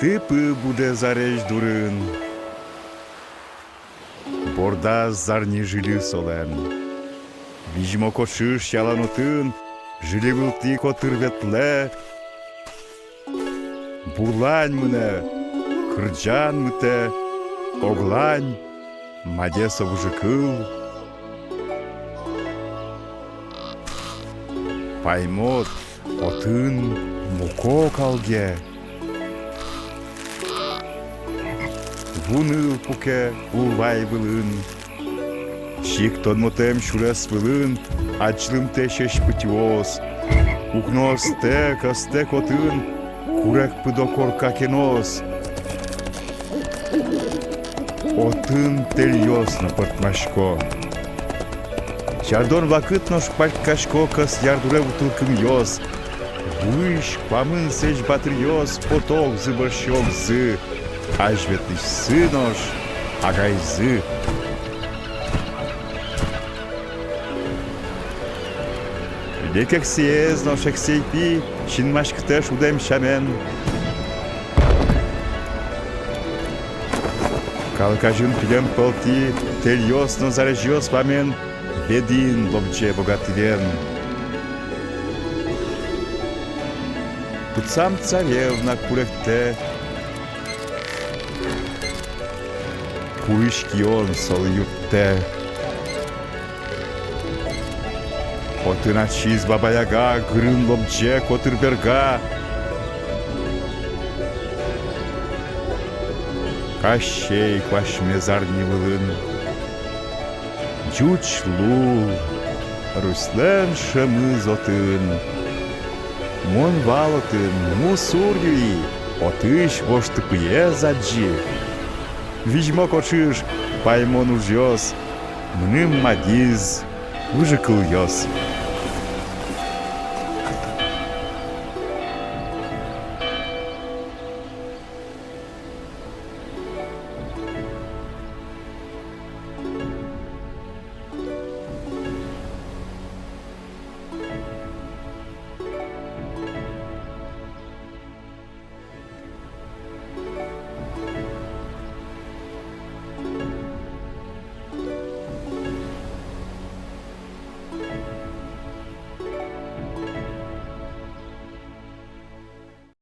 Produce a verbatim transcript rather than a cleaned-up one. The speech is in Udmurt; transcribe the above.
Тыпы будэ зарезь дурын. Бордаз зарни жильы солэн. Визьмо кочыш ялан отын жильы вылтӥ котыр ветлэ. Бурлань мынэ, кырӟан мытэ, оглань мадё со выжыкыл. Паймод, отын муко калге. Вуныл пуке улвай вылын. Чик тодмотэм сюрес вылын адӟылымтэ сьӧсь пытьыос. Укноостэ кӧстэк отын курег пыдо корка кенос. Отын тэльёс но пӧртмасько. Чардон вакыт нош патькасько кӧс ярдуре вутылкымъёс. Вуись куамын сэзь батыръёс потогзы бӧрсьы огзы, азьветлӥсьсы нош агайзы. Лек эксэез нош эксэй пи синмаськытэ шудэм сямен. Калык азьын пилем пӧлтӥ тэльёс но зарезьёс вамен ведӥн лобӟе богатырен. Пытсам царевна куректэ, курись кион солы юрттэ. Отын ачиз Баба Яга гырын лобӟе котыр берга. Кащей куасьме зарни вылын. Ӟуч лул, Русьлэн шӧмыз отын. Мон вал отын, мусур юи, отысь вож тыпыез адӟи. Визьмо кочыш, паймон ужъёс, мыным мадиз выжыкылъёс.